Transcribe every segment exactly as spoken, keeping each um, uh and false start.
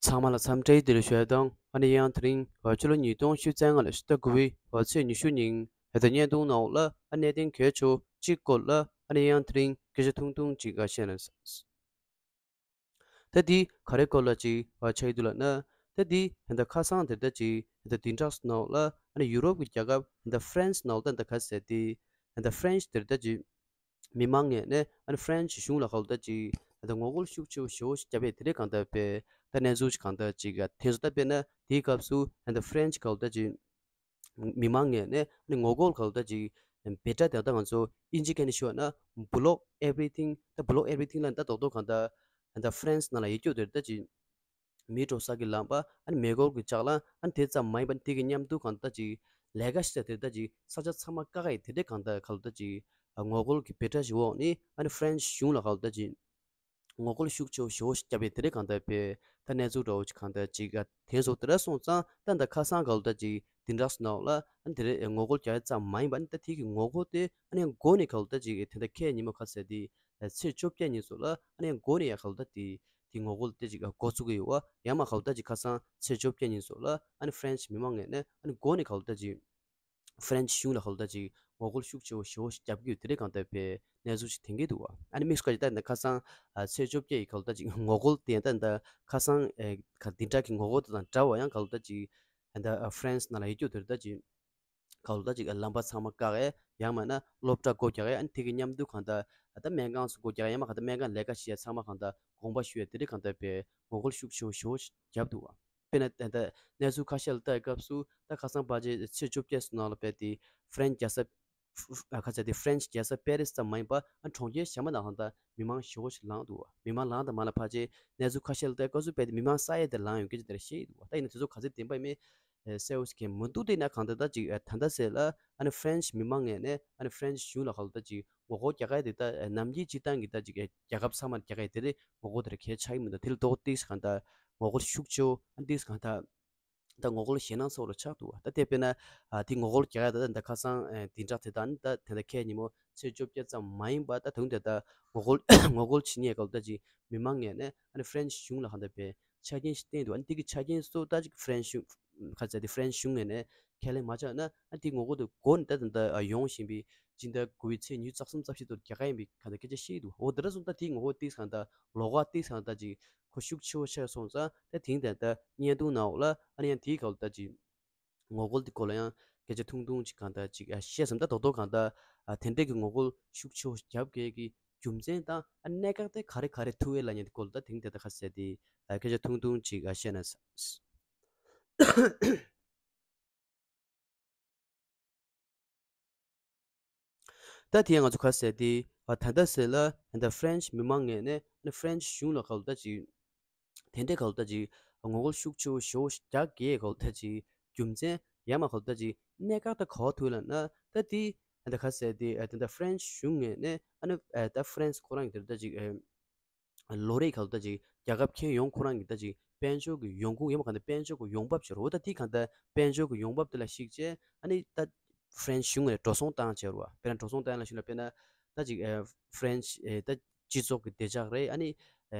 ཚང་མ་ལ་འཚམས་འདྲི་བདེ་ལེགས་ཞུ་ཡ་དང་། ཨ་ནི་ཡང་དེ་རིང་ཕྱི་ལོ་ཉིས་སྟོང་ཉི་ཤུ་རྩ་ལྔ་ལོའི་ཕྱི་ཟླ་དགུ་པའི་ཚེས་ཉི་ཤུ་ཉིན་ད་ལྟ་བརྙན་ཐུང་ནང་ལ་ཨ་གནད་དོན་གལ་ཆེ་བ་གཅིག་སྐོར་ལ་ཨ་ནི་ཡང་དེ་རིང་སྐད་ཆ་ཐུང་ཐུང་ཅིག་བཤད་ན། ད་འདི་ག་རེ་སྐོར་ལ་ཅིག་ཆགས་ཀྱི་འདུག་ལབ་ན། ད་འདི་ད་ལྟ་ཁ་སང་དེ་ལྟ་ཅིག་ད་ལྟ་བདུན་ཕྲག་ནང་ལ་ཨ་ནི་ཡུ་རོབ་ཀྱི་རྒྱལ་ཁབ་ད་ལྟ་ཧྥ་རན་སི་ནང་ལ་ད་ལྟ་ག་ཟེར་ཏེ་ད་ལྟ་ཧྥ་རན་སི་དེ་ལྟ་ཅིག་མི་མང་ངོས་ནས་ཨ་ནི་ཧྥ་རན་སི་གཞུང་ལ་ག་ལ་ད་ཅིག་ད་ལྟ་ངོ་རྒོལ་ཤུགས་ཆེ་བོ་ཞེ་པོ་ཞིག་བརྒྱབ་པའི་དེ་འདྲའི་གང་ལྟར་བའི་ད་གནས་ཚུལ་ཅིག་གང་ལྟར་ཅིག་ཐོན་སོང་། ད་དཔེར་ན་དེའི་སྐབས་སུ་ད་ལྟ་ཧྥ་རན་སི་ག་ལ་ད་ཅིག་མི་མང་ངོས་ནས་ཨ་ནི་ངོ་རྒོལ་ག་ལ་ད་ཅིག་བེ་ཊ་དེ་ད་ང་ཚོ་ཨིན་ཇི་སྐད་ནས་ཞུས་པ་ན་block everything། ད་block everything ལབ་ན་ད་རྡོག་རྡོག་གང་ལྟར་ད་ལྟ་ཧྥ་རན་སི་ནང་ལ་ཡོད་རྒྱུ་དེ་ད་ཅིག་མི་འགྲོ་ས་གི་ལམ་པ་ཨ་ནི་མེ་འཁོར་གྱི་ལྕགས་ལམ་ཨ་ནི་དེ་ཙམ་མ་ཡིན་པ་ཨ་ནི་དེ་གི་མཉམ་དུ་གང་ལྟར་ཅིག་ལས་ཀ་བྱེད་ས་དེ་ལྟ་ཅིག་ས་ཆ་ཚང་མ་བཀག་ཡས་དེ་འདྲའི་གང་ལྟར་ག་ལ་ད་ཅིག་ངོ་རྒོལ་གྱི་བེ་ཊ་ཞིག་འོག་ནས་ཨ་ནི་ཧྥ་རན་སི་གཞུང་ལ་ག་ལ་ད་ཅིག་ངོ་རྒོལ་ཤུགས་ཆེ་བོ་ཞེ་པོ་ཞིག་བརྒྱབ་པའི་དེ་འདྲའི་གང་ལྟར་བའི་ད་གནས་ཚུལ་འདྲ་བོ་ཅིག་གང་ལྟར་ཅིག་ཐོན་སོང་། དེ་འདྲ་སོང་ཙང་ད་ད་ཁ་སང་ག་ལ་ད་ཅིག་བདུན་ཕྲག་ནང་ལ་ཨ་ནི་དེ་འདྲའི་ངོ་རྒོལ་རྒྱག་ཡས་ཙམ་མ་ཡིན་པ་ཨ་ནི་ད་དེ་གི་ངོ་རྒོལ་དེ་ཨ་ནི་མགོ་ནས་ག་ལ་ད་ཅིག་དེ་འདྲ་ཁ་ཉིན་མོ་ག་ཟེར་དེ་ཚེས་བཅོ་བརྒྱད་ཉིན་སོགས་ལ་ཨ་ནི་མགོ་ནས་ཡ་ག་ལ་ད་དེ་དེ་ངོ་རྒོལ་དེ་ཅིག་འགོ་བཙུགས་ཀྱི་ཡོད་པ། ཡང་མ་ག་ལ་ད་ཅིག་ཁ་སང་ཚེས་བཅོ་བརྒྱད་ཉིན་སོགས་ལ་ཨ་ནི་ཧྥ་རན་སི་མི་མང་ངོས་ནས་ཨ་ནི་མགོ་ནས་ག་ལ་ད་ཅིག་ཧྥ་རན་སི་གཞུང་ལ་ག་ལ་ད་ཅིག་ངོ་རྒོལ་ཤུགས་ཆེ་བོ་ཞེ་པོ་ཞིག་བརྒྱབ་ཀྱི་ཡོད་དེ་འདྲའི་གང་ལྟར་བའི་གནས་ཚུལ་ཞིག་ཐོན་གྱི་འདུག་པ། ཨ་ནི་དམིགས་སུ་བཀར་ཅིག་ད་ད་ཁ་སང་ཚེས་བཅོ་བརྒྱད་ཡི་ག་ལ་ད་ཅིག་ངོ་རྒོལ་དེ་ད་ད་ཁ་སང་ག་བདུན་ཕྲག་གི་ངོ་རྒོལ་དེ་དང་འདྲ་བ་ཡང་ག་ལ་ད་ཅིག་ད་ཧྥ་རན་སི་ནང་ལ་ཡོད་རྒྱུ་དེ་ད་ཅིག་ག་ལ་ད་ཅིག་ལམ་པ་ཚང་མ་བཀག་ཡས་ཡང་མིན་ན་སློབ་གྲྭ་སྒོ་རྒྱག་ཡས་ཨ་ནི་དེ་གི་མཉམ་དུ་གང་ལྟར་ད་སྨན་ཁང་སུ་སྒོ་རྒྱག་ཡས་ཡང་མིན་གང་ལྟར་སྨན་ཁང་ལས་ཀ་བྱེད་ཡས་ཚང་མ་གང་ལྟར་དགོངས་པ་ཞུ་ཡས་དེ་འདྲའི་གང་ལྟར་བའི་ངོ་རྒོལ་ཤུགས་ཆེ་བོ་ཞེ་པོ་ཞིག་བརྒྱབ་འདུག་པ། དཔེར་ན་ད་ལྟ་གནས་ཚུལ་ཁ་ཤས་ལ་ལྟ་བའི་སྐབས་སུ་ད་ཁ་སང་ཕལ་ཆེར་ཚེས་བཅོ་བརྒྱད་སོགས་ནང་ལ་བས་ཏེ་ཧྥ་རན་སི་རྒྱལ་ས་ཨ་ཁ་ཚ་དེ་ཧྥ་རན་སི་རྒྱལ་ས་པེ་རི་སི་ཙམ་མ་ཡིན་པ་ཨ་གྲོང་ཁྱེར་གཞན་པ་ནང་ལ་ད་མི་མང་ཞེ་པོ་ཞིག་ལངས་འདུག་པ། མི་མང་ལངས་དང་མ་ལངས་ཕལ་ཆེར་གནས་ཚུལ་ཁ་ཤས་ལ་ལྟ་བའི་སྐབས་སུ་བས་ཏེ་མི་མང་ས་ཡ་དེ་ལངས་ཡོང་སྐད་ཆ་དེ་འདྲ་བཤད་ཀྱི་འདུག་པ། ད་ཡིན་ན་དེ་ཚོ་ག་ཚོད་བདེན་པ་ཡིན་མིན་གསལ་པོ་ཞིག་གང་མི་འདུག་དེ་ན་གང་ལྟར་ད་ཅིག་ད་ལྟ་ཟེར་ལ་ཨ་ནི་ཧྥ་རན་སི་མི་མང་ངོས་ནས་ཨ་ནི་ཧྥ་རན་སི་གཞུང་ལ་ག་ལ་ད་ཅིག་ངོ་རྒོལ་རྒྱག་ག་དེ་ད་ནམ་རྒྱུན་སྤྱིར་བཏང་གི་ད་ཅིག་རྒྱལ་ཁབ་ཚང་མར་རྒྱག་ག་དེ་རེད། ངོ་རྒོལ་དེ་རེད་གལ་ཆགས་ཀྱི་མི་འདུག་དེ་ལ་ལྡོག་ཏིག་གང་ལྟར་ངོ་རྒོལ་ཤུགས་ཆེ་བོ་ཨ་ཏིག་གང་ལྟར་ད་ངོ་རྒོལ་ཞེད་སྣང་ཚ་བོ་ལ་ཆགས་འདུག་པ། ད་དེ་དཔེར་ན་ཨ་དེ་ངོ་རྒོལ་རྒྱག་ཡ་ད་ད་ད་ཁ་སང་ཨ་བདུན་ཕྲག་དེ་དང་ད་དེ་ད་ཁ་ཉིན་མོ་ཚེས་བཅོ་བརྒྱད་ཙམ་མ་ཡིན་པ་ད་དུང་དེ་ད་ངོ་རྒོལ་ངོ་རྒོལ་བྱེད་མཁན་ག་ལ་ད་ཅིག་མི་མང་ངོས་ནས་ཨ་ནི་ཧྥ་རན་སི་གཞུང་ལ་གང་ལྟར་བའི་ཆ་རྐྱེན་ཞིག་བསྟན་འདུག་ཨ་ནི་དེ་གི་ཆ་རྐྱེན་སོགས་ད་ཅིག་ཧྥ་རན་སི་གཞུང་ཁ་ཚ་དེ་ཧྥ་རན་སི་གཞུང་ངོས་ནས་ཁས་ལེན་མ་བྱས་ན་ཨ་དེ་ངོ་རྒོལ་དེ་འགོ་ནས་ད་ད་ད་ཡོང་བཞིན་པའི་སྤྱི་ཟླ་དགུ་པའི་ཚེས་ཉི་ཤུ་རྩ་གསུམ་རྩ་བཞི་དུ་རྒྱག་ག་ཡིན་པའི་གང་ལྟར་སྐད་ཆ་བཤད་ཀྱི་འདུག་འོ་དེ་འདྲ་སོང་ད་དེའི་ངོ་རྒོལ་ཏིག་གང་ལྟར་ལོགས་ཀ་ཏིག་གང་ལྟར་ཅིག་ཁོ་ཤུགས་ཆེ་བོ་ཆགས་སོང་ཙང་ད་དེང་དེ་ལྟར་བརྙན་ཐུང་ནང་འོག་ལ་ཨ་ནི་ཡང་དེའི་སྐོར་ལ་ད་ཅིག་ངོ་རྒོལ་དེ་སྐོར་ལ་ཡང་སྐད་ཆ་ཐུང་ཐུང་ཅིག་གང་ལྟར་ཅིག་ཨ་བཤད་སོང་། ད་རྡོག་རྡོག་གང་ལྟར་ཨ་དེ་འདྲས་ཀྱི་ངོ་རྒོལ་ཤུགས་ཆེ་བོ་རྒྱབ་དགོས་ཀྱི་རྒྱུ་མཚན་དང་ཨ་གནད་འགག་དེ་ག་རེ་ག་རེ་ཐུག་ཡོད་ལབ་མཁན་དེ་སྐོར་ལ་ད་དེང་དེ་ལྟར་ཁ་གསལ་དེ་ཨ་སྐད་ཆ་ཐུང་ཐུང་ཅིག་ཨ་བཤད་ན། ད་དེ་ང་ཚོ་ག་ཟེར་དེ་ཨ་ད་ལྟ་ཟེར་ལ་ད་ཧྥ་རན་སི་མི་མང་ངོས་ནས་ཧྥ་རན་སི་གཞུང་ལ་ག་ལ་ད་ཅིག་དེ་འདྲའི་ག་ལ་ད་ཅིག་ངོ་རྒོལ་ཤུགས་ཆེ་བོ་ཞེ་པོ་རྒྱག་གི་ག་ལ་ད་ཅིག་རྒྱུ་མཚན་ཡང་མ་ག་ལ་ད་ཅིག་གནད་འགག་ད་ག་པར་ཐུག་ལབ་ན་ད་དེ་ད་ག་ཟེར་དེ་ད་ཧྥ་རན་སི་གཞུང་ངོས་ནས་ཨ་ནི་ད་ཧྥ་རན་སི་ཁོ་རང་གི་དེ་ད་ཅིག་ལོ་རེ་ག་ལ་ད་ཅིག་རྒྱལ་ཁབ་ཁྱོན་ཡོངས་ཁོ་རང་གི་ད་ཅིག་དཔལ་འབྱོར་གྱི་ཡོང་ཁུངས་ཡོད་མ་གང་ལྟར་དཔལ་འབྱོར་གྱི་ཡོང་འབབ་ཅིག་རེད། ད་དེ་གང་ལྟར་དཔལ་འབྱོར་གྱི་ཡོང་འབབ་དེ་ལ་གཞིགས་བྱས་ཨ་ནི་ད་ཧྥ་རན་སི་གཞུང་ནས་འགྲོ་སོང་བཏང་བྱས་རེད་བ། དཔེར་ན་འགྲོ་སོང་བཏང་ཡ་ལ་གཞིགས་ན་དཔེར་ན་ད་ཅིག་ཧྥ་རན་སི་ད་སྤྱི་ཚོགས་ཀྱི་བདེ་འཇགས་རེད། ཨ་ནི་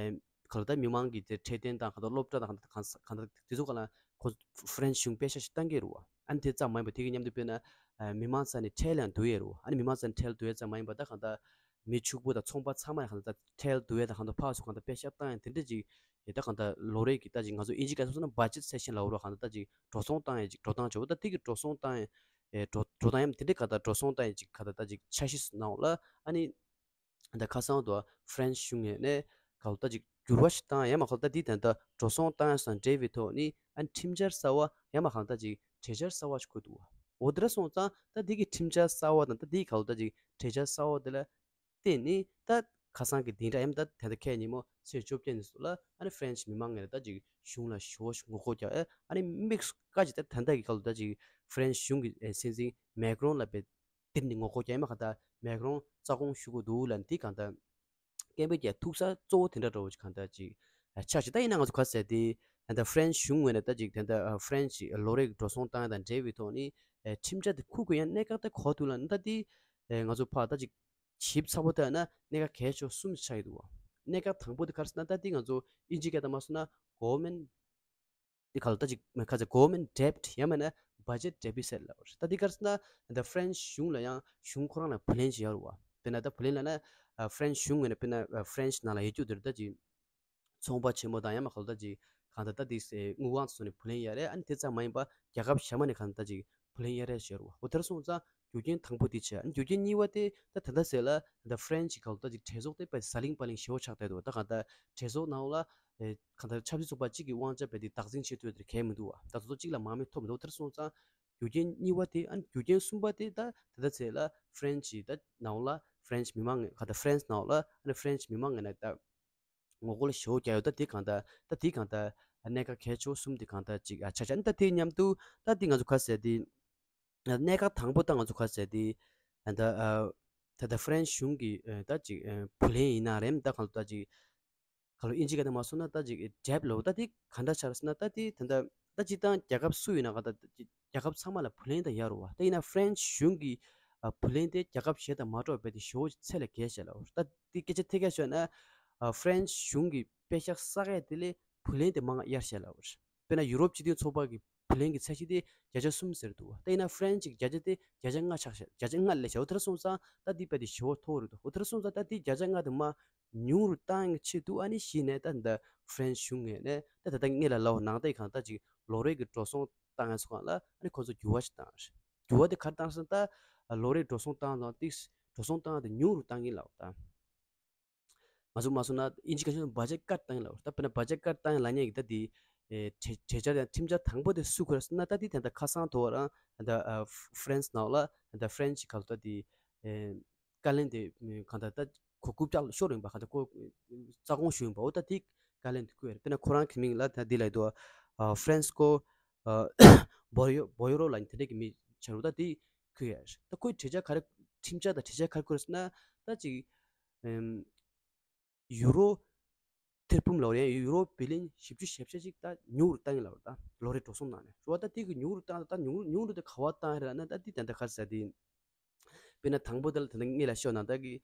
གང་ལྟར་མི་མང་གི་དེ་འཕྲོད་བསྟེན་དང་གང་ལྟར་སློབ་གྲྭ་དང་གང་ལྟར་གང་ལྟར་དེ་ཚོ་ག་ལ་ཁོ་ཧྥ་རན་སི་གཞུང་པེ་ཤ་ཞིག་བཏང་གི་རེད་བ། ཨ་ནི་དེ་ཙམ་མ་ཡིན་པ་དེ་གི་མཉམ་དུ་དཔེར་ན་མི་མང་རྩ་ནས་ཁྲལ་ཡང་བསྡུ་ཡས་རེད་བ། ཨ་ནི་མི་མང་རྩ་ནས་ཁྲལ་བསྡུ་ཡས་ཙམ་མ་ཡིན་པ་ད་གང་ལྟར་མི་ཕྱུག་པོ་དང་ཚོང་པ་ཚང་མ་ཡང་གང་ལྟར་ཁྲལ་བསྡུ་ཡས་དང་གང་ལྟར་ཕར་ཚུར་གང་ལྟར་པེ་ཤ་བཏང་ཡས་དེ་འདྲ་ཅིག་ཡས་ད་གང་ལྟར་ལོ་རེ་གི་ད་ཅིག་ང་ཚོ་དབྱིན་ཇི་སྐད་ཐོག་སོང་ན་བ་ཇེ་ཊི་སེ་ཤན་ལབ་རེད་བ། གང་ལྟར་ད་ཅིག་འགྲོ་སོང་བཏང་ཡས་ཅིག་འགྲོ་སྟངས་བྱས་འོ་ད་དེ་གི་འགྲོ་སོང་བཏང་ཡས་ཨེ་འགྲོ་འགྲོ་སྟངས་ཡང་དེ་འདྲའི་གང་ལྟར་འགྲོ་སོང་བཏང་ཡས་ཅིག་གང་ལྟར་ད་ཅིག་འཆར་གཞི་ནང་ལ་ཨ་ནི་ད་ཁ་སང་དུ་ཧྥ་རན་སི་གཞུང་ངོས་ནས་གང་ལྟར་ཅིག་འགྱུར་བ་ཞིག་བཏང་ཡས་མ་གང་ལྟར་འདི་ད་ལྟ་འགྲོ་སོང་བཏང་ཡས་དང་འབྲེལ་བའི་ཐོག་ནས་ཨ་ནི་ཁྲིམས་འཆར་གསར་བ་ཡས་མ་གང་ལྟར་ཅིག་གྲོས་འཆར་གསར་བ་ཞིག་བཀོད་འདུག་འོ་དེ་འདྲ་སོང་ཙང་ད་འདི་གི་ཁྲིམས་འཆར་གསར་བ་དང་ད་འདི་གང་ལྟར་ཅིག་གྲོས་འཆར་གསར་བ་དེ་ལ་བརྟེན་ནས་ད་ཁ་སང་གི་འདི་འདྲ་ཡང་ད་ད་ལྟ་ཁ་ཉིན་མོ་ཚེས་བཅོ་བརྒྱད་ཉིན་སོགས་ལ་ཨ་ནི་ཧྥ་རན་སི་མི་མང་ངོས་ནས་ད་ཅིག་གཞུང་ལ་ཞེ་པོ་ཞིག་ངོ་རྒོལ་རྒྱག་ཨ་ནི་དམིགས་སུ་བཀར་ཅིག་ད་ད་ལྟ་གི་སྐབས་ལ་ད་ཅིག་ཧྥ་རན་སི་གཞུང་གི་སྲིད་འཛིན་མེག་རོན་ལ་དཔེ་དེ་ནི་ངོ་རྒོལ་རྒྱག་ཡས་མ་གང་ལྟར་མེག་རོན་རྩ་དགོངས་ཞུ་དགོས་འདུག་ལབ་ནས་དེ་གང་ལྟར་སྐད་འབོད་རྒྱག་ཐུག་ས་གཙོ་བོ་དེ་འདྲ་འདྲ་བོ་ཅིག་གང་ལྟར་ཅིག་ཆགས་ཤིང་ད་ཡིན་ན་ང་ཚོ་ག་ཟེར་དེ་ད་ལྟ་ཧྥ་རན་སི་གཞུང་ངོས་ནས་ད་ཅིག་དེ་འདྲ་ཧྥ་རན་སི་ལོ་རེ་གི་འགྲོ་སོང་བཏང་ཡ་དང་འབྲེལ་བའི་ཐོག་ནས་ཁྲིམས་འཆར་དེ་འཁུར་དགོས་ཡ་གནད་འགག་ད་ག་པར་འདུག་ལབ་ན་ད་དེ་ང་ཚོ་ཕར་ད་ཅིག་ཞིབ་ཚགས་པོ་བལྟས་ན་གནད་འགག་གལ་ཆེ་བ་གསུམ་ཞིག་ཆགས་ཡོད་འདུག་བ། གནད་འགག་དང་པོ་དེ་ག་རེ་ཟེར་ན་ད་དེ་ང་ཚོ་དབྱིན་ཇིའི་སྐད་ཐོག་མ་སོང་ན་government འདི་ག་ལ་ད་ཅིག་ཁ་ཚ་government debt ཡང་མིན་ན་budget deficit ལབ་རེད། ད་འདི་ག་རེ་ཟེར་ན་ད་French གཞུང་ལ་ཡང་གཞུང་ཁོ་རང་ལ་བུ་ལོན་ཅིག་ཡོད་རེད་བ། དཔེར་ན་ད་བུ་ལོན་ལབ་ན་French གཞུང་ངོས་ནས་དཔེར་ན་French ནང་ལ་ཡོད་རྒྱུ་དེར་ད་ཅིག་ཚོང་པ་ཆེན་མོ་དང་ཡང་མ་ག་ལ་ད་ཅིག་གང་ལྟར་ད་དེ་དངུལ་ཁང་སོགས་ནས་བུ་ལོན་ཡོད་རེད། ཨ་ནི་དེ་ཙམ་མ་ཡིན་པ་རྒྱལ་ཁབ་གཞན་མ་ནས་གང་ལྟར་ད་ཅིག་བུ་ལོན་ཡོད་རེད་ཟེར་བ། འོ་དེར་སོང་ཙང་རྒྱུ་རྐྱེན་དང་པོ་དེ་བྱས། ཨ་ནི་རྒྱུ་རྐྱེན་གཉིས་པ་དེ་ད་ད་ལྟ་ཟེར་ལ་ད་French གི་ག་ལ་ད་ཅིག་གྲོས་ཚོགས་དེ་དཔེ་ཟ་ལིང་པ་ལིང་ཞེ་པོ་ཆགས་བསྡད་འདུག་ད་གང་ལྟར་གྲོས་ཚོགས་ནང་ལ་ཨེ་གང་ལྟར་ཆབ་སྲིད་ཚོགས་པ་གཅིག་གི་དབང་ཆ་དཔེ་དེ་བདག་འཛིན་བྱེད་ཐུབ་ཡ་དེ་གལ་མི་འདུག་བ། ད་དུང་གཅིག་ལ་མང་མི་ཐོབ་མི་འདུག་དེར་སོང་ཙང་རྒྱུ་རྐྱེན་གཉིས་པ་དེ། ཨ་ནི་རྒྱུ་རྐྱེན་གསུམ་པ་དེ་ད་ད་ལྟ་ཟེར་ལ་French ད་ནང་ལ་French མི་མང་གང་ལྟར་France ནང་ལ་ཨ་ནི་French མི་མང་ངོས་ནས་ད་ངོ་རྒོལ་ཞེ་པོ་རྒྱག་ཡོད། ད་དེ་གང་ལྟར་ད་དེ་གང་ལྟར་གནད་འགག་གལ་ཆེ་བོ་གསུམ་དེ་གང་ལྟར་ཅིག་ཨ་ཆགས་ཆགས། ཨ་ནི་ད་དེ་མཉམ་དུ་ད་དེ་ང་ཚོ་ག་ཟེར་དེ་གནད་འགག་དང་པོ་ད་ང་ཚོ་ག་ཟེར་དེ་ད་ད་ད་French གཞུང་གི་ད་ཅིག་བུ་ལོན་ཡིན་ན་རེད། ད་གང་ལྟར་ད་ཅིག་ག་ལོ་ཨིན་ཇི་སྐད་དུ་མ་སོང་ན་ད་ཅིག་debt ལོ། ད་དེ་ག་འདྲ་ཆགས་ཟེར་ན་ད་དེ་ད་ད་ད་སྤྱིར་བཏང་རྒྱལ་ཁབ་སུ་ཡིན་ན་ག་ད་རྒྱལ་ཁབ་ཚང་མ་ལ་བུ་ལོན་ད་ཡོད་རེད་བ། ད་ཡིན་ན་French གཞུང་གི་ཨ་བུ་ལོན་དེ་རྒྱལ་ཁབ་གཞན་དང་མ་འདྲ་བ་དཔེ་དེ་ཞེ་པོ་ཚད་ལས་བརྒལ་བྱས་ལ། ད་དེ་སྐད་ཆ་ཐད་ཀར་བཤད་ན་ཨ་French གཞུང་གི་པེ་ཤག་བསགས་ཡས་དེ་ལས་བུ་ལོན་དེ་མང་ང་གཡར་བྱས་ལ། དཔེར་ན་ཡུ་རོབ་སྤྱི་མཐུན་ཚོགས་པ་གི་བུ་ལོན་གྱི་ཚད་གཞི་དེ་བརྒྱ་ཆ་གསུམ་ཟེར་འདུག་ད་ཡིན་ན་French གི་བརྒྱ་ཆ་དེ་བརྒྱ་ཆ་ལྔ་ཆགས་ཤག་བརྒྱ་ཆ་ལྔ་ལས་བྱ། འོ་དེར་སོང་ཙང་ད་དེ་དཔེ་དེ་ཞེ་པོ་མཐོ་རུ་འདུག་འོ་དེར་སོང་ཙང་ད་དེ་བརྒྱ་ཆ་ལྔ་དེ་མར་ཉུང་རུ་བཏང་ཡག་ཆེད་དུ་ཨ་ནི་གཞི་ནས་ད་འདི་French གཞུང་ངོས་ནས་ད་ད་ལྟ་ངེད་ལ་ལབ་པ་ནང་ལྟར་གང་ལྟར་ཅིག་ལོ་རེ་གི་འགྲོ་སོང་བཏང་ཡག་སོགས་ལ་ཨ་ནི་ཁོ་ཚོ་འགྱུར་བ་ཞིག་བཏང་རེད། འགྱུར་བ་དེ་ག་རེ་བཏང་ཟེར་ན་ད་ལོ་རེ་འགྲོ་སོང་བཏང་ཙང་ཏིག་འགྲོ་སོང་བཏང་ཡག་དེ་ཉུང་རུ་བཏང་གིན་ལབ་པ་ད། ང་ཚོ་མ་སོང་ན་ཨིན་ཇི་སྐད་ཆ་budget cut བཏང་ཡག་ལབ་པ་ད། དཔེར་ན་budget cut བཏང་ཡག་ལབ་མཁན་གྱི་ད་དེ་ཨེ་གྲོས་གྲོས་འཆར་དང་ཁྲིམས་འཆར་དང་པོ་དེ་སུ་བཀོད་ཟེར་ན་ད་དེ་ད་ལྟ་ཁ་སང་དོ་རང་ད་ཨ་France ནང་ལ་ད་French ག་ལ་ད་དེ་ཨེ་བཀའ་བློན་དེ་གང་ལྟར་ད་ཁོ་རྐུབ་བཀྱག་ཤོར་ཡིན་པ། གང་ལྟར་ཁོ་རྩ་དགོངས་ཞུས་ཡིན་པ། འོ་ད་དེ་བཀའ་བློན་དེ་བསྐོས་རེད། དཔེར་ན་ཁོ་རང་གི་མིང་ལ་ད་འདི་ལ་ཡོད་དོ། ཨ་Francesco ཨ་Boio Boiero ལབ་མཁན་དེ་འདྲ་གི་མི་ཆགས་རུ་ད་དེ་བསྐོས་ཡ་རེད། ད་ཁོའི་གྲོས་འཆར་ག་རེ་ཁྲིམས་འཆར་དང་གྲོས་འཆར་ག་རེ་བཀོད་ཟེར་ན་ད་ཅིག་ཨམ་ཡུ་རོ་ཐེར་འབུམ་ལབ་རེད། ཡུ་རོ་བི་ལི་ཡོན་བཞི་བཅུ་ཞེ་བརྒྱད་ཅིག་ད་ཉུང་རུ་བཏང་གི་ལབ་རེད། ད་ལོ་རེ་འགྲོ་སོང་ནང་ནས་རེད་བ། ད་དེ་གི་ཉུང་རུ་བཏང་ད་ཉུང་ཉུང་རུ་དེ་ག་པར་བཏང་རེད་ལབ་ན་ད་དེ་ད་ལྟ་ག་རེ་ཟེར་དེ། དཔེར་ན་དང་པོ་དེ་ལ་ད་ལྟ་ངེད་ལ་ཤོད་ན་ད་གི་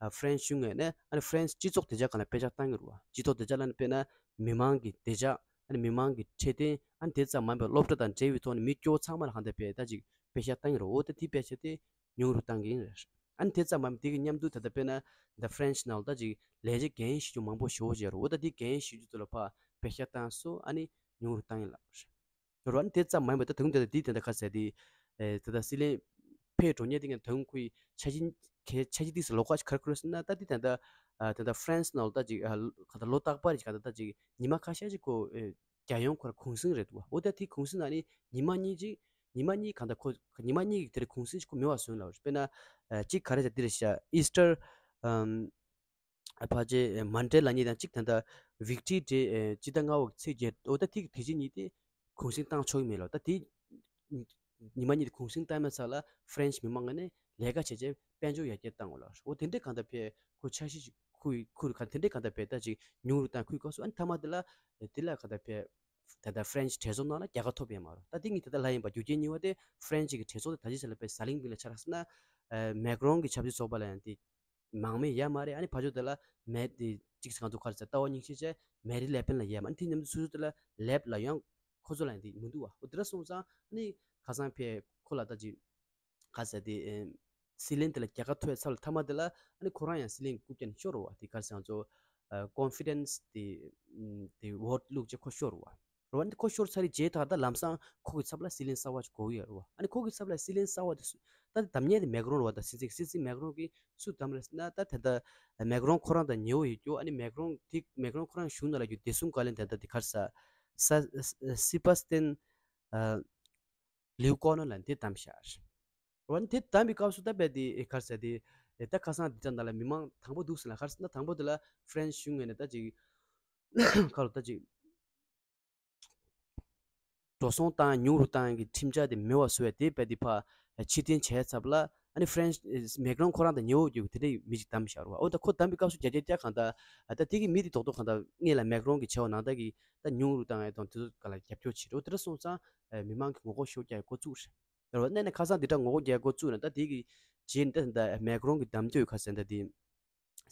ཨ་French གཞུང་ངོས་ནས་ཨ་ནི་France སྤྱི་ཚོགས་བདེ་འཇགས་སྒང་ལ་དཔེ་ཆ་བཏང་གི་རེད་བ། སྤྱི་ཚོགས་བདེ་འཇགས་ལབ་ན་དཔེར་ན་མི་མང་གི་བདེ་འཇགས། ཨ་ནི་མི་མང་གི་འཕྲོད་བསྟེན། ཨ་ནི་དེ་ཙམ་མ་ཡིན་པར་སློབ་གྲྭ་དང་འབྲེལ་བའི་ཐོག་ནས་མི་སྐྱོ་བོ་ཚང་མ་ལ་གང་ལྟར་དཔེ་ད་ཅིག་པེ་ཤག་བཏང་གི་རེད། འོ་ད་དེ་པེ་ཤག་དེ་ཉུང་རུ་བཏང་གི་ཡིན་རེད། ཨ་ནི་དེ་ཙམ་མ་ཡིན་པར་དེ་གི་མཉམ་དུ་ད་ལྟ་དཔེར་ན་ད་French ནང་ལ་ད་ཅིག་ལས་བྱེད་འགན་ཞུ་རྒྱུ་མང་པོ་ཞེ་པོ་ཅིག་ཡོད་རེད། འོ་ད་དེ་འགན་ཞུ་རྒྱུ་ཚོ་ལ་ཕར་པེ་ཤག་བཏང་སོང་། ཨ་ནི་ཉུང་རུ་བཏང་ཡིན་ལབ་རེད། རོ་ཨ་ནི་དེ་ཙམ་མ་ཡིན་པར་ད་དུང་དེ་ལ་དེའི་དེ་འདྲ་ག་ཟེར་དེ། ཨེ་དེ་ལྟར་སྲིད་བློན་ཕེབས་འགྲོ་མཁན་དེ་ག་དུང་ཁོའི་འཆར་གཞི་གལ་འཆར་གཞི་དེ་ལོགས་ཀ་ཞིག་ག་རེ་བཀོད་ཟེར་ན་ད་དེ་ད་ལྟ་ཨ་ད་ལྟ་France ནང་ལ་ད་ཅིག་ཨ་ག་ད་ལོ་རྟག་པར་ཞིག་ག་ད་ད་ཅིག་ཉི་མ་ཁ་ཤས་ཤིག་ཁོ་ཨེ་རྒྱལ་ཡོངས་ཁོ་ར་གུང་སེང་རེད་འདུག་བ། འོ་ད་དེ་གུང་སེང་ནང་ནས་ཉི་མ་གཉིས་ཅིག་ཉི་མ་གཉིས་ག་ད་ཁོ་ཉི་མ་གཉིས་ཀྱི་དེ་རེད་གུང་སེང་ཞིག་ཁོ་མེད་པ་བཟོས་ལབ་རེད། དཔེར་ན་ཨ་གཅིག་ག་རེ་ཟེར་དེ་རེད་ཤག Easter ཨམ། ཕལ་ཆེར་Monday ལབ་མཁན་དང་གཅིག་ད་ལྟ་Victory Day ཨེ་སྤྱི་ཟླ་ལྔ་པའི་ཚེས་བརྒྱད། འོ་ད་ཐིག་དེ་རྗེས་གཉིས་དེ་གུང་སེང་བཏང་ཆོག་གི་མེད་ལོ། ད་དེ་ཉི་མ་གཉིས་དེ་གུང་སེང་བཏང་མེད་ས་ལ་French མི་མང་ངོས་ནས་ལས་ཀ་བྱས་བྱས་དཔལ་འབྱོར་ཡར་རྒྱས་བཏང་བ་ལ། འོ་དེ་འདྲའི་གང་ལྟར་ཕེ་ཁོ་འཆར་གཞི་ཞིག་ཁུར་ཁུར་ག་དེ་འདྲའི་གང་ལྟར་ཕེ་ད་ཅིག་ཉུང་རུ་བཏང་ཁུར་དགོས་སོ། ཨ་ནི་མཐའ་མ་དེ་ལ་དེ་ལ་གང་ལྟར་ཕེ་ད་ལྟ་French གྲོས་ཚོགས་ནང་ལ་རྒྱལ་ཁ་ཐོབ་ཡོད་མ་རེད། ད་དེ་ངས་ད་ལྟ་ལབ་ཡིན་པ་རྒྱུ་རྐྱེན་གཉིས་པ་དེ་French གི་གྲོས་ཚོགས་དེ་ད་ཅི་ཆ་ལ་ཕེ་ཟ་ལིང་པིང་ལ་ཆགས་ཟེར་ན་ཨ་Macron གི་ཆབ་སྲིད་ཚོགས་པ་ལ་ཡང་དེ་མང་མོས་ཡོད་མ་རེད། ཨ་ནི་ཕར་ཕྱོགས་དེ་ལ་མེ་དེ་གཅིག་ང་ཚོ་ག་རེ་ཟེར་ལྟ་བ་སྙིང་རྗེ་བྱས་Marine Le Pen ལ་ཡོད་མ། ཨ་ནི་དེ་མཉམ་དུ་སོ་སོ་དེ་ལ་Left ལ་ཡང་ཁོ་ཚོ་ལ་ཡང་དེ་མི་འདུག་བ། འོ་དེ་འདྲ་སོང་ཙང་ཨ་ནི་ཁ་སང་ཕེ་ཁོ་ལ་ད་ཅིག་ག་རེ་ཟེར་དེ་ཨེ་སྲིད་བློན་དེ་ལ་རྒྱལ་ཁ་ཐོབ་ཡ་ཚར་ལ་མཐའ་མ་དེ་ལ་ཨ་ནི་ཁོ་རང་ཡང་སྲིད་བློན་རྐུབ་བཀྱག་ནས་ཤོར་བ། དེ་ག་རེ་ཟེར་ང་ཚོ་ཨ་confidence དེ་ཨམ་དེ་vote བླུགས་བྱས་ཁོ་ཤོར་བ། རོ་ཨ་ནི་ཁོ་ཤོར་ཚར་རེད་བྱས་ད་ལྟ་ལམ་སང་ཁོ་གི་ཚབ་ལ་སྲིད་བློན་གསར་པ་ཞིག་དགོས་ཀྱི་ཡོད་རེད་བ། ཨ་ནི་ཁོ་གི་ཚབ་ལ་སྲིད་བློན་གསར་པ་དེ་སུ་ད་ལྟ་འདེམས་མཁན་དེ་Macron རེད་བ། ད་སྲིད་འཛིན་སྲིད་འཛིན་Macron གིས་སུ་བདམས་རེད་ཟེར་ན་ད་ད་ལྟ་Macron ཁོ་རང་དང་ཉེ་བོ་ཡོད་རྒྱུ། ཨ་ནི་Macron དེ་Macron ཁོ་རང་གཞུང་ནང་ལ་རྒྱུ་བདེ་སྲུང་བཀའ་བློན་དེ་ད་དེ་ག་རེ་ཟེར་ས་Sébastien ཨ་Lecornu ལ་དེ་བདམས་ཤག་འོ་ཨ་ནི་དེ་བདམས་པའི་སྐབས་སུ་ད་རྦད་དེ་ག་རེ་ཟེར་དེ་ད་ཁ་སང་དེ་ད་ལྟ་ལ་མི་མང་དང་པོ་འདུག་ཟེར་ན་ག་རེ་ཟེར་ན་དང་པོ་དེ་ལ་French གཞུང་ངོས་ནས་ད་ཅིག་ཁ་ལོ་ད་ཅིག་འགྲོ་སོང་བཏང་ཉུང་རུ་བཏང་གི་ཁྲིམས་འཆར་དེ་མེད་པ་བཟོ་བའི་དེ་རྦད་དེ་ཕར་ཕྱིར་འཐེན་བྱས་ཚར་ལ། ཨ་ནི་French Macron ཁོ་རང་དང་ཉེ་བོ་རྒྱུ་དེ་འདྲའི་མི་ཞིག་བདམས་བཞག་རོ། འོ་ད་ཁོ་བདམས་པའི་སྐབས་སུ་རྒྱ་རྒྱ་རྒྱ་གང་ལྟར་ད་དེ་གི་མི་དེ་རྡོག་རྡོག་གང་ལྟར་སྔོན་ལ་Macron གི་བྱས་པ་ནང་ལྟར་གི་ད་ཉུང་རུ་བཏང་ཡ་དང་དེ་ཚོ་ག་ལ་རྒྱབ་སྐྱོར་བྱེད་རོ། དེ་འདྲ་སོང་ཙང་མི་མང་གི་ངོ་རྒོལ་ཤོར་རྒྱག་འགོ་བཙུགས་རེད། རེད་བ། གནས་ནས་ཁ་སང་འདི་འདྲ་ངོ་རྒོལ་རྒྱག་འགོ་བཙུགས་ན་ད་དེ་གི་རྗེས་ནས་ད་ད་Macron གི་གདམ་འཐུས་ཁ་སང་ད་དེ་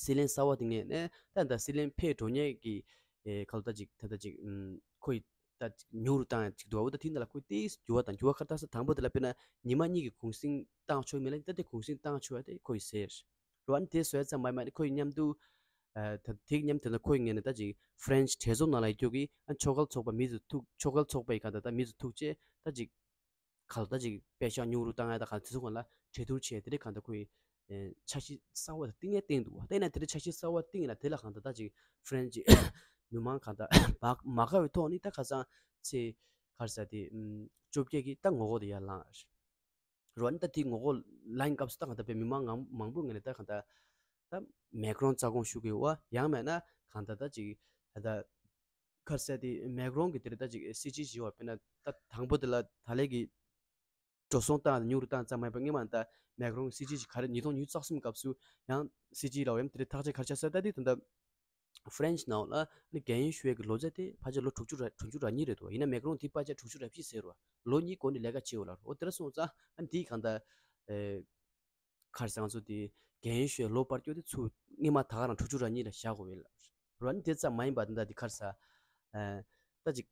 སྲིད་བློན་གསར་པ་དེ་ངོས་ནས་ད་ད་སྲིད་བློན་ཕེབས་འགྲོ་མཁན་གི་ཨེ་ཁ་ལོ་ད་ཅིག་ད་ད་ཅིག་ཨམ་ཁོ་ཡི་ ད་ཉུང་རུ་བཏང་ཡ་ཅིག་འདུག་བ། འོ་ད་དེ་འདི་ལ་ཁོས་ཏིས་འགྱུར་བ་དང་འགྱུར་བ་ཁ་ཏག་ས་དང་པོ་དེ་ལ་དཔེར་ན་ཉི་མ་གཉིས་ཀྱི་གུང་གསེང་བཏང་ཆོག་མེད་ལ། ད་དེ་གུང་གསེང་བཏང་ཆོག་ཡ་དེ་ཁོ་ཡི་ཟེར། རོ་ཨ་ནི་དེ་བཟོས་ཙམ་མ་མ་ནི་ཁོ་ཡི་མཉམ་དུ། ཨ་ད་དེ་གི་མཉམ་དེ་ལ་ཁོ་ཡི་ངོས་ནས་ད་ཅིག་ཧྥ་རན་ཆི་གྲོས་ཚོགས་ནང་ལ་ཡོད་རྒྱུ་གི་ཨ་ཆོག་གལ་ཚོགས་པ་མི་ཚོ་ཐུག་ཆོག་གལ་ཚོགས་པ་ཡི་གང་ད་ད་མི་ཚོ་ཐུག་ཅེས་ད་ཅིག་ག་ལ་ད་ཅིག་པེ་ཤག་ཉུང་རུ་བཏང་ཡ་ད་གང་དེ་ཚོ་གང་ལ་གྲོས་བསྡུར་བྱས་དེ་རིགས་གང་ད་ཁོ་ཡི་ཨེ་འཆར་གཞི་གསར་བ་ད་བཏིང་ཡ་བཏིང་འདུག་བ། ད་ཡིན་ན་དེ་རིགས་འཆར་གཞི་གསར་བ་བཏིང་ཡིན་ན་དེ་ལ་གང་ད་ད་ཅིག་ཧྥ་རན་ཆི་མི་མང་གང་ད་མ་མ་དགའ་བའི་ཐོག་ནས་ད་ཁ་སང་ཚེས་ག་རེ་ཟ་དེ་ཨམ་བཅོ་བརྒྱད་ཀྱི་ད་ངོ་རྒོལ་དེ་ཡར་ལངས། རོ་ཨ་ནི་ད་དེའི་ངོ་རྒོལ་ལངས་སྐབས་སུ་ད་གང་ལྟར་པའི་མི་མང་ངམ་མང་པོའི་ངོས་ནས་ད་གང་ལྟར་ད་མེག་རོན་རྩ་དགོངས་ཞུ་གི་ཡོད་བ། ཡང་མེད་ན་གང་ལྟར་ད་ཅིག་ད་ལྟ་ག་རེ་ཟེར་དེ་མེག་རོན་གྱི་དེ་རེད་ད་ཅིག་སྲིད་ཇུས་བཞི་བ་དཔེར་ན་ད་དང་པོ་དེ་ལ་ད་ལན་གྱི་འགྲོ་སོང་བཏང་ཉུང་རུ་བཏང་ཙམ་མ་ཡིན་པར་སྔོན་མ་ད་མེག་རོན་གྱི་སྲིད་ཇུས་ཤིག་ག་རེ་ཉིས་སྟོང་ཉི་ཤུ་རྩ་གསུམ་སྐབས་སུ་ཡང་སྲིད་ཇུས་ལ་འོ་ཡང་དེ་རེད་ཐག་གཅོད་ག་རེ་བྱས་ཟེར་ད་དེ་ད་ལྟ། ཧྥ་རན་ཆི་ནང་ལ་ནི་རྒས་ཡོལ་ཞུ་ཡས་ཀྱི་ལོ་ཚད་དེ་ཕལ་ཆེར་ལོ་དྲུག་ཅུ་ར་དྲུག་ཅུ་ར་གཉིས་རེད་འདུག་ཡིན་ན་མེག་རོན་དེ་ཕལ་ཆེར་དྲུག་ཅུ་ར་བཞི་ཟེར་བ། ལོ་གཉིས་གོང་ནས་ལས་ཀ་བྱེད་འོ་ལ། འོ་དེ་འདྲ་སོང་ཙང་ཨ་ནི་དེའི་གང་ལྟར་ཨེ་ག་རེ་ཟེར་ང་ཚོ་དེ་རྒས་ཡོལ་ཞུ་ཡས་ལོ་སྤར་སྐྱོ་དེ་ཚུར་སྔོན་མ་ད་ག་རང་དྲུག་ཅུ་ར་གཉིས་ལ་བཞག་དགོས་ཡོད་ལ། རོ་ཨ་ནི་དེ་ཙམ་མ་ཡིན་པ་དེ་འདྲ་དེ་ག་རེ་ཟེར་ཨེ་ད་ཅིག་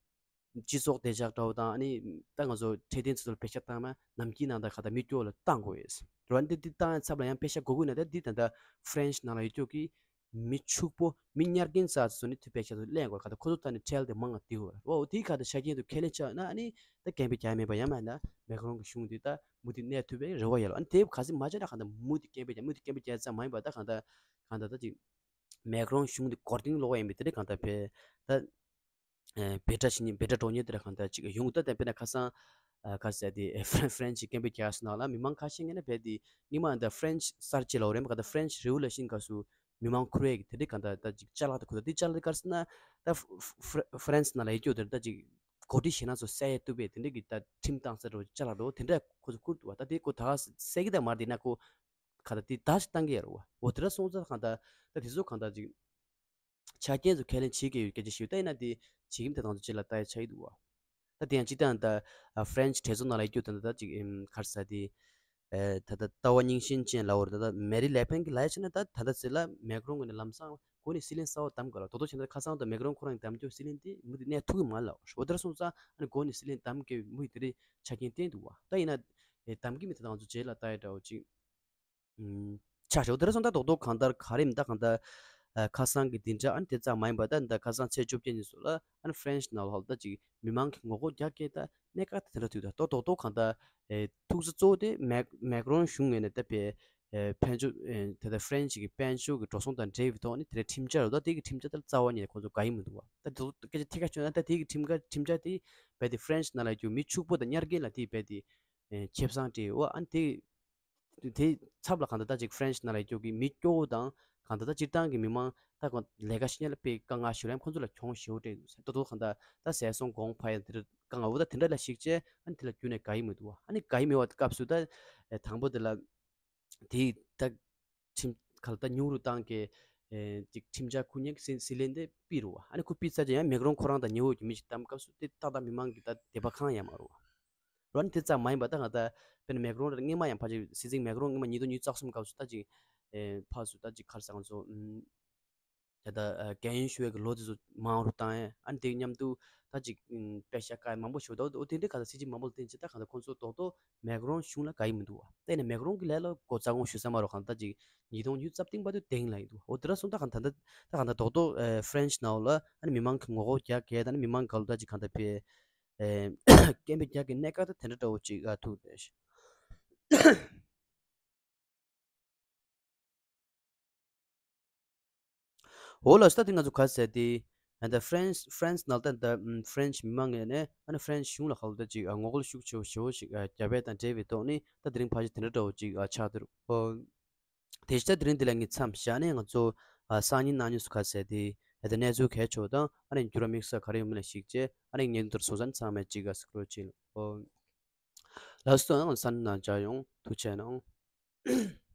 སྤྱི་ཚོགས་བདེ་འཇགས་འདྲ་བོ་དང་ཨ་ནི་ད་ང་ཚོ་འཕྲོད་བསྟེན་ཚོ་ལ་པེ་ཤག་བཏང་ན་ནམ་རྒྱུན་ནང་ད་ག་ད་མི་སྐྱོ་ལ་བཏང་དགོས་ཡོད། རོ་ཨ་ནི་དེ་དེ་བཏང་ཡ་ཚབ་ལ་ཡང་པེ་ཤག་དགོས་དགོས་ན་ད་འདི་ད་ལྟ་ཧྥ་རན་ཆི་ནང་ལ་ཡོད་རྒྱུ་གི་མི་ཕྱུག་པོ་མི་ཉར་མཁན་ཚོ་ནི་དུ་པེ་ཤག་ཚོ་ལེན་དགོས་ག་ད་ཁོ་ཚོ་ད་ནི་ཁྲལ་དེ་མང་ང་དེ་དགོས་རོ། དེའི་ཁ་ད་ཆ་རྐྱེན་དུ་ཁས་ལེན་ཆགས་ན་ཨ་ནི་ད་སྐད་འབོད་རྒྱག་མེད་པ་ཡང་མེད་ན་མེག་རོན་གྱི་གཞུང་དེ་ད་མུ་མཐུད་གནས་ཐུབ་པའི་རེ་བ་ཡོད་ལ། ཨ་ནི་དེ་ག་ཚོད་མ་བྱས་ན་ག་ད་མུ་མཐུད་སྐད་འབོད་རྒྱག་མུ་མཐུད་སྐད་འབོད་རྒྱག་ཙམ་མ་ཡིན་པ་ད་ག་ད་ག་ད་ད་ཅིག་མེག་རོན་གཞུང་དེ་མགོ་རྟིང་སློག་པ་ཡིན་པའི་དེ་འདྲ་གང་ལྟར་བས་ད། ཨེ་འབོད་སྒྲ་བྱེད་མཁན་འབོད་སྒྲ་སྒྲོག་མཁན་དེ་འདྲ་གང་ལྟར་ཅིག་ཡོང་ད། དེ་དཔེར་ན་ཁ་སང་ཨ་ག་རེ་ཟེར་དེ་ཧྥ་རན་ཧྥ་རན་ཆི་སྐད་འབོད་རྒྱག་ས་ནང་ལ་མི་མང་ཁ་ཤས་ངོས་ནས་རྦད་དེ་སྔོན་མ་ད་ཧྥ་རན་ཆི་གསར་བརྗེ་ལབ་རེད་མ་ག་ད་ཧྥ་རན་ཆི་རི་ཝོ་ལུ་ཤན་སྐབས་སུ་མི་མང་འཁོར་བའི་དེ་འདྲ་གང་ལྟར་ད་ཅིག་ཅ་ལག་དེ་ཁུར་ད་དེ་ཅ་ལག་དེ་ག་རེ་ཟེར་ན་ད་ཧྥ་ཧྥ་ཧྥ་རན་སི་ནང་ལ་ཡོད་རྒྱུ་དེ་ད་ཅིག་འགོ་ཁྲིད་གཞན་སྣ་ཚོ་བསད་ཡས་བཏུབ་པའི་དེ་འདྲ་གི་ད་ཁྲིམས་བཏང་ས་འགྲོ་ཅ་ལག་འགྲོ་དེ་འདྲ་ཁོ་ཚོ་ཁུར་འདུག་བ། ད་དེ་ཁོ་ད་ག་བསད་ཀྱི་ད་མ་རེད་དེ་ན་ཁོ་ག་ད་དེ་ད་ཞིག་བཏང་གི་ཡ་རེད་བ། འོ་དེ་འདྲ་སོང་ཙང་གང་ལྟར་ད་དེ་ཚོ་གང་ལྟར་ཅིག་ཆ་རྐྱེན་ཚོ་ཁས་ལེན་བྱེད་ཀྱི་ཡོད་སྐད་ཆ་ཞུ། ད་ཡིན་ན་དེ་བྱེད་ཀྱི་མི་དེ་དང་ཚོ་རྗེས་ལ་ལྟ་ཡ་ཆགས་ཀྱི་འདུག་བ། ད་དེ་ཡང་སྤྱི་བཏང་ད་ཧྥ་རན་ཆི་གྲོས་ཚོགས་ནང་ལ་ཡོད་རྒྱུ་དེ་འདྲ་ད་ཅིག་ག་རེ་ཟེར་དེ་ད་ལྟ་ལྟ་བ་རྙིང་ཞེན་ཅན་ལབ་དགོས་རེད། ད་ལྟ་མེ་རི་ལེ་པེན་གྱི་ལབ་ཡ་བྱས་ན་ད་ད་ལྟ་ཚེ་ལ་མེག་རོན་ངོས་ནས་ལམ་སང་འགོ་ནས་སྲིད་བློན་གསར་པ་བདམས་དགོས་ལ། དོ་དོ་བྱས་ན་ཁ་སང་ད་མེག་རོན་ཁོ་རང་གིས་བདམས་རྒྱུ་སྲིད་བློན་དེ་མུ་མཐུད་གནས་ཐུབ་ཀྱི་མ་རེད་ལབ། འོ་དེ་འདྲ་སོང་ཙང་ཨ་ནི་འགོ་ནས་སྲིད་བློན་བདམས་དགོས་མུ་མཐུད་དེ་འདྲའི་ཆ་རྐྱེན་བསྟན་འདུག་བ། ད་ཡིན་ན་བདམས་ཀྱི་མི་དེ་དང་ཚོ་རྗེས་ལ་ལྟ་ཡ་འདྲ་བོ་ཅིག་ཆ་ཞོ་དེ་ར་སོང་ད་རྡོག་རྡོག་གང་ལྟར་ག་རེ་མི་ད་གང་ལྟར་ཁ་སང་གི་འདི་འདྲ་ཨ་ནི་དེ་ཙམ་མ་ཡིན་པ་ད་འདི་ཁ་སང་ཚེས་བཅོ་བརྒྱད་ཉིན་སུ་ལ་ཨ་ནི་ཧྥ་རན་ཆི་ནང་ལ་ཧོལ་ད་ཅིག་མི་མང་གི་ངོ་རྒོལ་རྒྱག་སྐད་ད་གནད་འགག་དེ་འདྲ་ཐུག་ད་རྡོག་རྡོག་རྡོག་གང་ལྟར་ཐུག་ས་གཙོ་བོ་དེ་མེག་མེག་རོན་གཞུང་ངོས་ནས་ད་པའི་དཔལ་འབྱོར་ད་ལྟ་ཧྥ་རན་ཆི་གི་དཔལ་འབྱོར་གི་འགྲོ་སོང་དང་འབྲེལ་བའི་ཐོག་ནས་དེ་འདྲའི་ཁྲིམས་འཆར་རེད། ད་དེ་གི་ཁྲིམས་འཆར་དེ་རྩ་བ་ཉིད་ནས་ཁོང་ཚོ་དགའ་ཡི་མི་འདུག་བ། ད་དེ་ཚོ་སྐད་ཆ་ཐད་ཀར་བཤད་ན་ད་དེ་གི་ཁྲིམས་ཁ་ཁྲིམས་འཆར་དེ་རྦད་དེ་ཧྥ་རན་ཆི་ནང་ལ་ཡོད་རྒྱུ་མི་ཕྱུག་པོ་དང་ཉར་མཁན་ལ་དེ་རྦད་དེ་ཨེ་ཁེ་བཟང་སྤྲད་ཡོད། ཨ་ནི་དེ་དེ་ཚབ་ལ་གང་ལྟར་ད་ཅིག་ཧྥ་རན་ཆི་ནང་ལ་ཡོད་རྒྱུ་གི་མི་སྐྱོ་བོ་དང་གང་ལྟར་ད་སྤྱིར་བཏང་གི་མི་མང་ད་ཁོང་ལས་ཀ་ཤེས་མཁན་ལ་དཔེ་དཀའ་ངལ་ཞིག་རེད། ཁོང་ཚོ་ལ་གྱོང་ཞེ་པོ་སྤྲད་འདུག་ཟེར། ད་དུང་གང་ལྟར་ད་ཟས་སོང་གོང་འཕར་ཡ་དེ་འདྲ་དཀའ་ངལ་འོ་ད་དེ་འདྲ་ལ་གཞིགས་བྱས་ཨ་ནི་དེ་ལ་ཁྱོན་ནས་དགའ་ཡི་མི་འདུག་བ། ཨ་ནི་དགའ་ཡི་མེད་པ་སྐབས་སུ་ད་ཨེ་དང་པོ་དེ་ལ་དེ་ད་ཁྲིམས་ག་ལ་ད་ཉུང་རུ་བཏང་གི་ཨེ་ཅིག་ཁྲིམས་འཆར་ཁུར་མཁན་གྱི་སྲིད་སྲིད་བློན་དེ་ཕུད་རུ་བ། ཨ་ནི་ཁོ་ཕུད་ཚར་རྗེས་ཡང་མེག་རོན་ཁོ་རང་དང་ཉེ་བོ་གི་མི་ཞིག་བདམས་སྐབས་སུ་དེ་ཏག་ཏག་མི་མང་གི་ད་དད་པ་གང་ཡང་མ་རུ་བ། རོ་ཨ་ནི་དེ་ཙམ་མ་ཡིན་པ་ད་ང་ད་དཔེར་ན་མེག་རོན་རེད། སྔོན་མ་ཡང་ཕལ་ཆེར་སྲིད་འཛིན་མེག་རོན་སྔོན་མ་ཉིས་སྟོང་ཉི་ཤུ་རྩ་གསུམ་སྐབས་སུ་ད་ཅིག་ཨེ་ཕར་སུ་ད་ཅིག་ག་རེ་ཟེར་ང་ཚོ་ཨུམ་ད་ད་ཨ་རྒས་ཡོལ་ཞུ་བའི་གི་ལོ་དེ་ཚོ་མང་རུ་བཏང་ཡས། ཨ་ནི་དེ་མཉམ་དུ་ད་ཅིག་ཨུམ་པེ་ཤ་དཀའ་མང་པོ་ཞིག་འདུག་འོ་དེ་འདྲའི་ག་ད་སྲིད་ཇུས་མང་པོ་ལ་བརྟེན་བྱས་ད་ག་ད་ཁོང་ཚོ་རྡོག་རྡོག་མེག་རོན་གཞུང་ལ་དགའ་ཡི་མི་འདུག་བ། ད་ཡིན་ན་མེག་རོན་གི་ལས་ལ་གོ་རྩ་དགོངས་ཞུ་ས་མ་རོ་གང་ད་ཅིག་ཉིས་སྟོང་ཉི་ཤུ་རྩ་བདུན་བར་དུ་དེང་ལ་ཡིན་འདུག་འོ་དེ་འདྲ་སོང་ད་ག་ད་ད་ད་ག་ད་རྡོག་རྡོག་ཨེ་ཧྥ་རན་ཆི་ནང་ལ་ཨ་ནི་མི་མང་གི་ངོ་རྒོལ་རྒྱག་གས་ད་ནི་མི་མང་ག་ལ་ད་ཅིག་ག་ད་པའི་ཨེ་སྐད་འབོད་རྒྱག་གི་གནད་འགག་ད་དེ་འདྲ་འདྲ་བོ་ཅིག་ཨ་ཐུག་རེད། འོ་ལགས་སོ། ད་དེ་ང་ཚོ་ག་ཟེར་དེ་ད་ཧྥ་རན་སི་ཧྥ་རན་སི་ནང་ད་ད་ཧྥ་རན་སི་མི་མང་ངོས་ནས་ཨ་ནི་ཧྥ་རན་སི་གཞུང་ལ་ཧ་ལོ་ད་ཅིག་ངོ་རྒོལ་ཤུགས་ཆེ་བོ་ཞེ་བོ་ཞིག་རྒྱབ་ཡས་དང་འབྲེལ་བའི་ཐོག་ནས་ད་དེ་རིང་ཕལ་ཆེར་དེ་འདྲ་འདྲ་བོ་ཅིག་ཆགས་བསྡད་རེད། ཨོ། དེ་ཕྱི་ད་དེ་རིང་འདི་ལ་ངས་མཚམས་བཞག་ནས་ང་ཚོ་སང་ཉིན་གནངས་ཉིན་སུ་ག་ཟེར་དེ་ད་གནས་ཚུལ་གལ་ཆེ་བ་དང་ཨ་ནི་འགྱུར་བ་དམིགས་བསལ་ག་རེ་ཡོད་མེད་ལ་གཞིགས་བྱས་ཨ་ནི་ངས་འདིར་སོང་ཙང་ཚང་མས་ཅིག་ག་སྐུ་རོགས་བྱེད། ཨོ། ལགས་སོ། སང་ཉིན་ནང་མཇལ་ཡོང་། ཐུགས་རྗེ་གནང་།